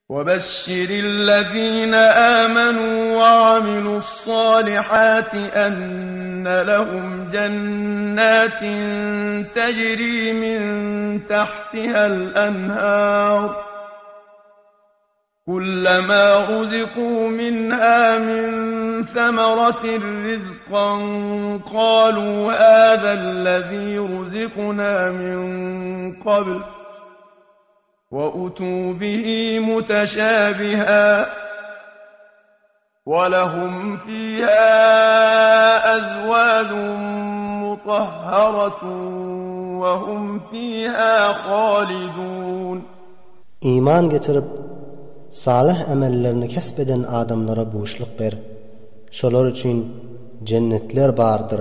وبشر الذين آمنوا وعملوا الصالحات أن لهم جنات تجري من تحتها الأنهار كلما رزقوا منها من ثمرة رزقا قالوا هذا الذي رزقنا من قبل وأتوا به متشابها ولهم فيها أزواج مطهرة وهم فيها خالدون. Iman getirip, salyh emellerini kesp eden adamlara buşluk ber. Şolar üçin jennetler bardyr.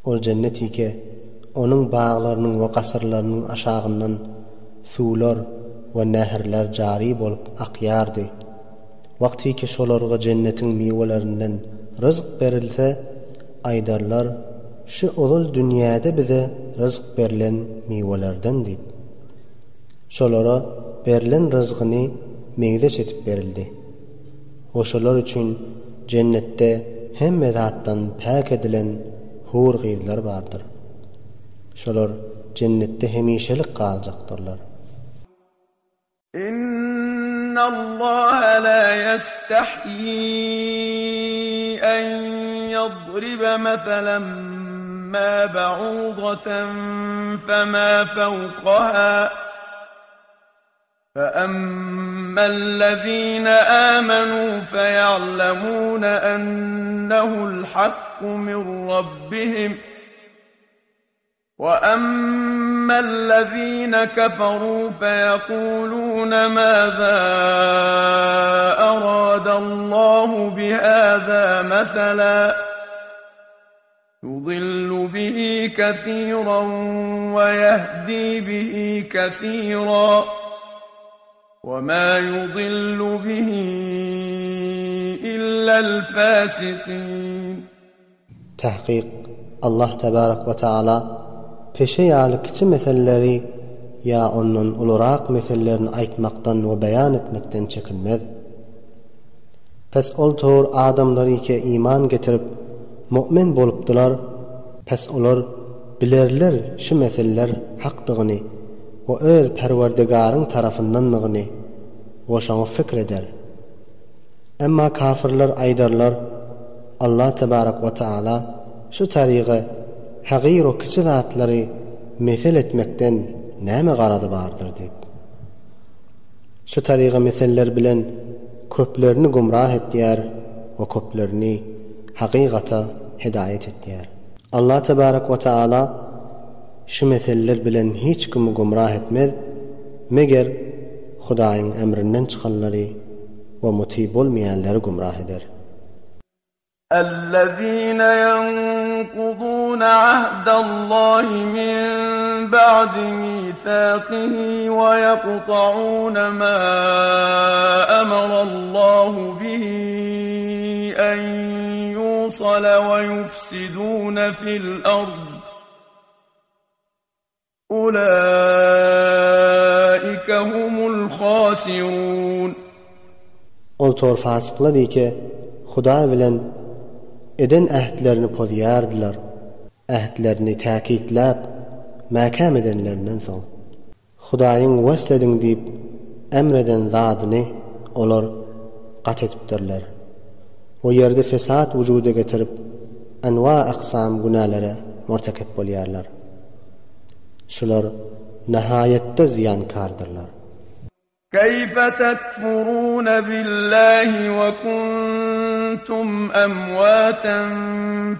Ol jennet ike, onuň baglarynyň we gasyrlarynyň aşagyndan suwlar we nähirler jary bolup akýardy. Wagtyky şolarga jennetiň miwelerinden ryzk berilse, aýdarlar, Şu ozal dünýäde bize ryzk berlen miwelerden diýip. Şolara berlen ryzgyny meňzeş edip berildi. We şolar üçin jennetde hemme zatdan päk edilen hur gyzlar bardyr. Şolar jennetde hemişelik galjakdyrlar. Innallaha la ýestahýi en ýadribe meselen ma ba'udaten fema fewkaha. فأما الذين آمنوا فيعلمون أنه الحق من ربهم وأما الذين كفروا فيقولون ماذا أراد الله بهذا مثلا يضل به كثيرا ويهدي به كثيرا وما يضل به إلا الفاسقين. Tahkyk, Allah tebarek we taala peşe ýaly kiçi meseleleri ýa ondan ulurak meselelerini aýtmakdan we beýan etmekden çekinmez. Pes ol towr adamlaryke iman getirip, mu'min bolupdylar, pes olar bilerler şu meseleler hakdygyny we öz Perwerdigaryň tarapyndandygyny we şoňa fikr eder. Emma kafyrlar aýdarlar, Allah tebarek we taala şu taryga hagyr-u kiçi zatlary mesel etmekden näme garazy bardyr diýip. Şu taryga meseller bilen köplerini gumrah etýär we köplerini hakykata hidaýat etýär. Allah tebarek we taala şu meseller bilen hiç kimi gumrah etmez, meger Hudaýyň emrinden çykanlary we muti bolmaýanlary gumrah eder. الذين ينقضون عهد الله من بعد ميثاقه ويقطعون ما أمر الله به أن يوصل ويفسدون في الأرض Ulaika humul hasirun. Ol tor fasyklar ike Hudaý bilen eden ähtlerini pozýardylar, ähtlerini täkitläp, mäkäm edenlerinden soň. Hudaýyň wasl ediň diýip emr eden zadyny olar gat edipdirler we ýerde fesat wujuda getirip, anwa-aksam günälere murtekep bolýarlar. Şular nahaýatda zyýankardyrlar. Keýfe tekfurune billahi we kuntum emwaten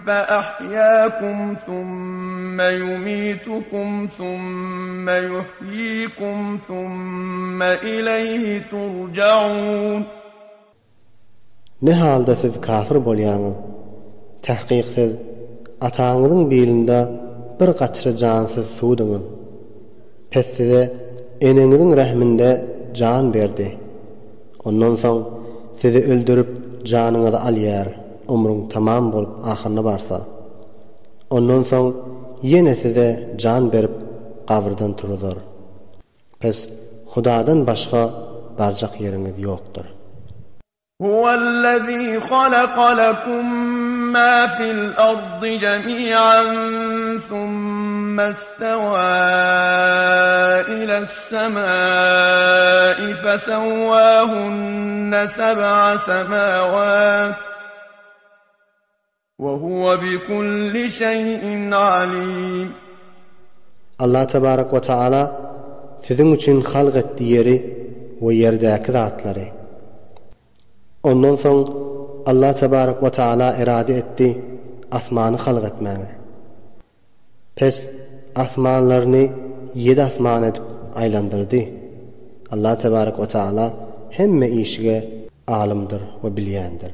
fe ahýakum thumme ýumitukum thumme ýuhýikum thumme ileýhi turjaun. Ne halda siz kafir bolýaňyz? Tahkyk siz ataňyzyň bilinde bir gatra jansyz suwdyňyz. Pes size eneňiziň rähminde jan berdi. Ondan soň sizi öldürip janyňyzy alýar, ömrüň tamam bolup ahyryna barsa. Ondan soň ýene size jan berip gabyrdan turuzar. Pes Hudadan başga. barjak ýeriňiz ýokdur. Huwellezî halaka lekum mâ fil ardy jemî'an thummestewâ ile's-semâi fesewwâhunne seb'a semâwât. We huwe bi kulli şeý'in alim. Allah tebarek we taala siziň üçin halk etdi ýeri we ýerdäki zatlary. Ondan soň Allah tebarek we taala erade etdi asmany halk etmäge. Pes asmanlaryny ýedi asman edip aýlandyrdy. Allah tebarek we taala hemme işige alymdyr we bilýändir.